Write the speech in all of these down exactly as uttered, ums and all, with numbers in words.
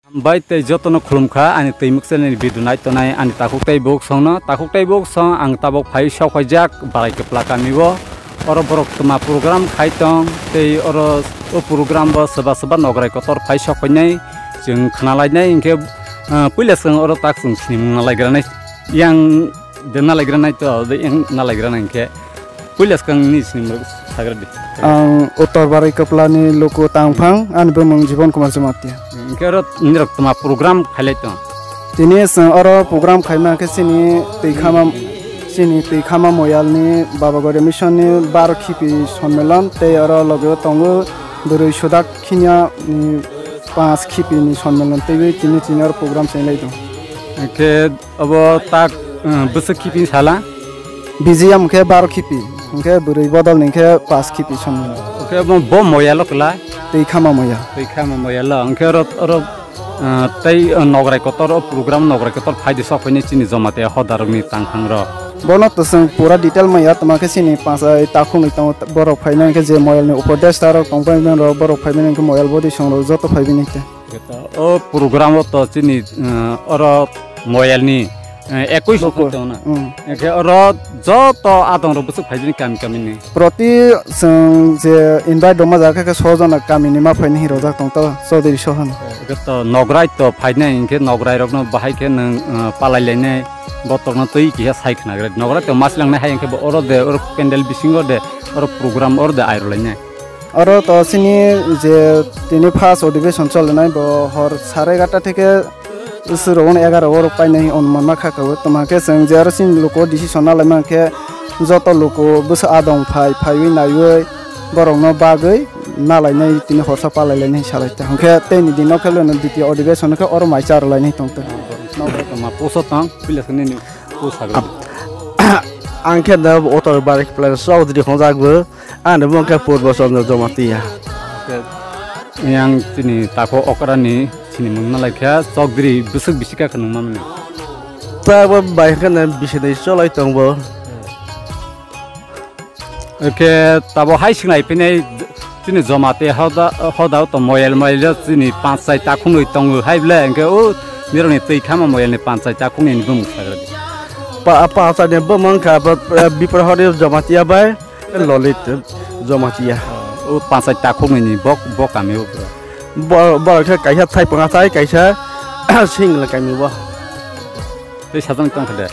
Hambai tei jotono khulumkha ani twi muksa ni video nai tonai ani takhuk tei buk songno. Takhuk tei buk song ang tabok phai sok phaijak Barai Kwpla kami o. Oro borok twma program khai tong tei oro o program bo swba swba nograi kotor phai sok phainai chwng khna lainai hinkhe, ah, puila swkang oro tak chwng sinimung na laigranai yang de na laigranai to de yang na laigranai hinkhe. Puila swkang ni sini mrwk sagra di. Ang Uttor Barai Kwpla ni luku tangphang, ani bumung Jibon Kumar Jamatia. Hwnkhe oro nirok tma program khailai tong? Tini chwng oro program khaima khe chini twi khama, chini twi khama moyal ni Baba Gori Mission ni baro khipi sonmelon tei oro loge o tongo bwrwi Sudak Khinya ni panch khipi ni sonmelon teiwi tini tini oro program chenglai tong. Hwnkhe Obo tak, eh, bwswk khipi sala? Bijiyam khe baro khipi, hwnkhe bwrwi bodol ni khe pas khipi song. Oke, bo, bo moyalo kwla? Twi khama moya. Twi khama moyalo. Hwnkhe oro, oro, eh, tei, eh, nograi kotor, o program nograi kotor phaidi sok phaini chini Jamatia hodarokni tangphang rok. Bono to chwng pura detail maya, tma khe chini panchai takhumwi tongo, borok phainai khe je moyalni upodesta rok tongpai rok, borok phaimani khe moyal bodi song rok joto phaibini khe. O program o to chini, eh, oro moyal ni, eh, ekush Bokor. Tongo na. Hmm. Hwnkhe oro joto adong rok bwswk phaijini kami kami ni. Proti chwng je invite rwma jaga khe so jona kami ni ma phaini hinwi rojak tong to Chaudhary Sohan. Hwnkhe to nograi to phainai hwnkhe nograi rok no bahai khe nwng, eh, palai lainai botok no twi kiha sai khna gre. Nograi to mas langnai hai hwnkhe bo oro de oro pandal bisingo de oro program oro de airo lainai. Oro to chini je tini first odhibeshon cholinai bo hor sare egarta theke suro egarta oro painai onuma ma kha kabo. Tma khe chwng je aro chini luku decision nalai man khe joto luku bwsa adong phai phaiwi naiwi borokno bagwi nalainai tini horsa palai lainai salai ta. Hwnkhe teini dino khe leno ditiyo odhibeshon khe oro mai charwlainai tongtong. Tma puso tang pila khe nini pusa. Ang khe da Uttor Barai Kwpla Chaudhary hongjak bo. Ani bumung khe Purbo Chandra Jamatia. Yang chini tako okrani chini mung nalai khe Chaudhary bwswk bisi kha khwnwi mani. Tabo bai khe na bisi ni cholai tongbo. Oke, tabo hai sinai phinai chini Jamatia hoda, hoda to moyal moyal chini panchai takhumwi tongo hai ble hwnkhe o nirokni twi khama moyalni panchai takhumni bumung sagra di. Pa, panchai ni bumung kha, eh, Bipra Hari Jamatia bai. Lolit Jamatia. O panchai takhuknwi ni bok, bok kami o bro. Bo, borok khe kaisa Thaipung achai, kaisa Singla kami bo. Tei sajang tong khe de.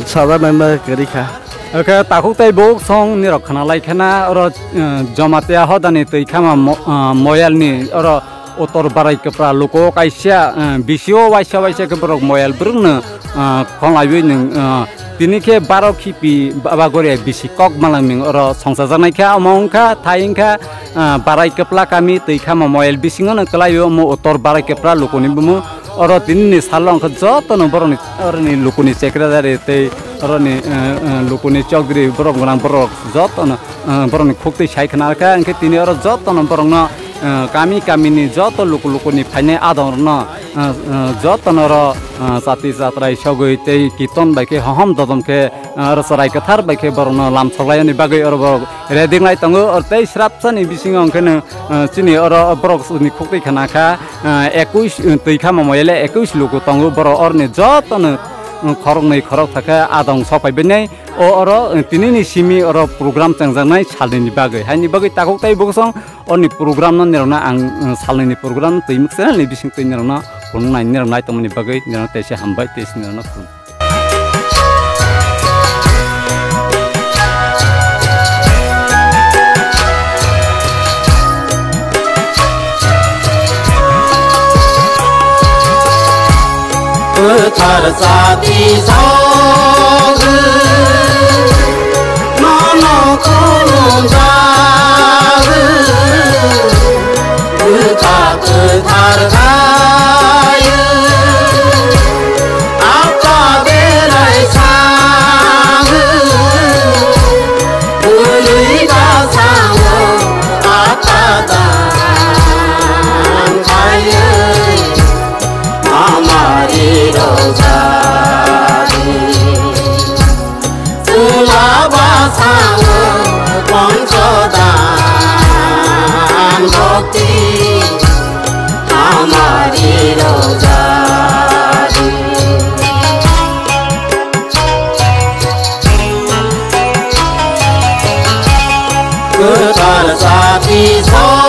Sajak nai ma kwrwi kha. Oke, takhuk tei bok song nirok khna lai khena oro, eh, Jamatia hodani twi khama mo-, eh, moyalni oro Uttor Barai Kwpla luku kaisa, eh, bisio waisa waisa khe borok moyal brwngno, eh, khonglaiwi nwng, eh, tini khe baro khipi Baba Goria bisi kok malangming oro songchajaknai khe omo wngkha thai wngkha, eh, Barai Kwpla kami twi khama moyal bisingono kwlaio omo Uttor Barai Kwpla lukuni bumu oro tinini salo wngkha jotono borokni oroni lukuni secretary tei oroni, eh, eh, lukuni chokdri borok gwnang borok jotono, eh, borokni khuktwi sai khna kha hwnkhe tini oro jotono borokno eh, kami kamini joto luku lukuni phainai adongrokno, eh, eh, jotono oro, eh, chati chatrai sogwi tei kiton bai khe hohom dodom khe, eh, oro chwrai kwthar bai khe borokno lam soklaiyani bagwi oro borok ready wnglai tongo. Oro tei srapsani bisingo hwnkhe no, eh, chini oro borokni khuktwi khna kha, eh, ekush, eh, twi khama moyale ekush luku tongo borok oroni jotono, eh, khoroknwi khoroksa khe adong sok paibainai. O oro, eh, tinini simi oro program chengjaknai salnwini bagwi haini bagwi takhuk tei bwsong. Oroni program no nirokno ang, uh, salnwini program twi muk channel ni bising twi nirokno phunuknai nirok nai tongmani bagwi nirokno teisa hambai teisa nirokno khulum. Kwthar chati sogwi nono khulumjagwi, kwtha kwthar khaio, Apha belai sagwi, bwrwi bwskango Apha dan khaiwi. Amari rojadi. Chwla bwskango poncho dan bhakti. Ama Sati so